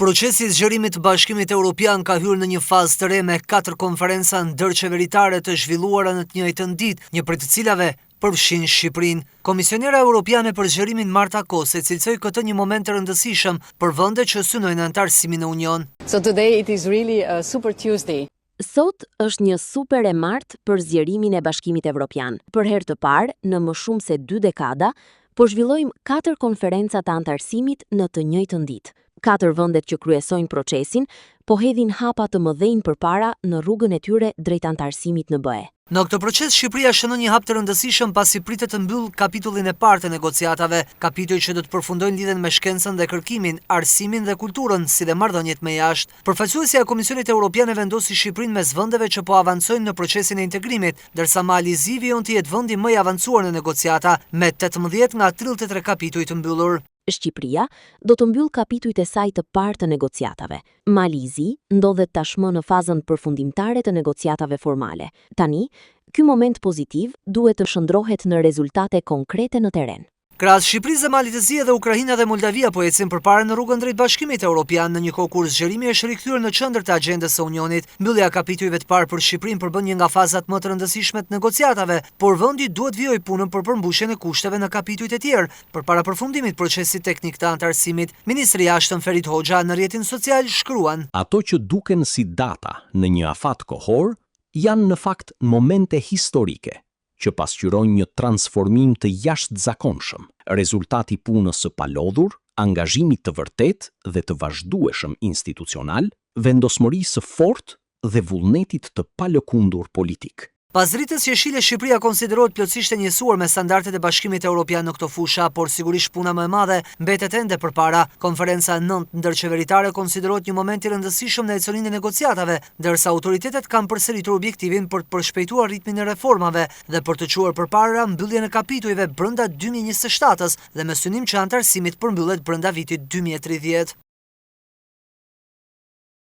Procesi i zgjerimit të Bashkimit Europian ka hyrë në një fazë të re me katër konferenca ndërqeveritare të zhvilluara në të njëjtën ditë, një prej të cilave përfshin Shqipërinë. Komisionera Europiane për Zgjerimin Marta Kos e cilësoi këtë një moment të rëndësishëm për vendet që synojnë anëtarësimin në Union. So today it is really a super Tuesday. Sot është një super e martë për zgjerimin e Bashkimit Evropian. Për herë të parë, në më shumë se dy dekada, po zhvillojmë katër konferenca të anëtarësimit në të njëjtën ditë. Katër vendet që kryesojnë procesin po hedhin hapa të mëdhenj përpara në rrugën e tyre drejt anëtarësimit në BE. Në këtë proces, Shqipëria shënon një hap të rëndësishëm pasi pritet të mbyllë kapitullin e parë të negociatave, kapituj që do të përfundojnë lidhen me shkencën dhe kërkimin, arsimin dhe kulturën, si dhe marrëdhëniet me jashtë. Përfaqësuesja e Komisionit Europian e vendosi Shqipërinë mes vendeve që po avancojnë në procesin e integrimit, ndërsa Mali i Zi vijon të jetë vendi më i avancuar në negociata, me 18 nga 33 kapituj të mbyllur. Shqipëria do të mbyllë kapitujt e saj të parë të negociatave. Mali i Zi ndodhet tashmë në fazën përfundimtare të negociatave formale. Tani, ky moment pozitiv duhet të shndërrohet në rezultate konkrete në terren. Krahas Shqipërisë dhe Malit të Zi edhe Ukraina dhe Moldavia po ecin përpara në rrugën drejt Bashkimit Europian në një kohë kur zgjerimi është rikthyer në qendër të agjendës së Unionit. Mbyllja e kapitujve të parë për Shqipërinë përbën një nga fazat më të rëndësishme të negociatave, por vendi duhet vijojë punën për përmbushjen e kushteve në kapitujt e tjerë. Përpara përfundimit procesit teknik të anëtarësimit, ministri i Jashtëm Ferit Hoxha në rrjetin social shkruan: Ato që duken si data në një afat kohor janë në fakt momente historike që pasqyrojnë një transformim të jashtëzakonshëm, rezultat i punës së palodhur, angazhimit të vërtetë dhe të vazhdueshëm institucional, vendosmërisë së fortë dhe vullnetit të palëkundur politik. Pas dritës jeshile, Shqipëria konsiderohet plotësisht e njësuar me standardet e Bashkimit Europian në këto fusha, por sigurisht puna më e madhe mbetet ende përpara. Konferenca e nëntë ndërqeveritare konsiderohet një moment i rëndësishëm në ecurinë e negociatave, ndërsa autoritetet kanë përsëritur objektivin për të përshpejtuar ritmin e reformave dhe për të çuar përpara mbylljen e kapitujve brenda 2027-s dhe me synim që anëtarësimi të përmbyllet brenda vitit 2030.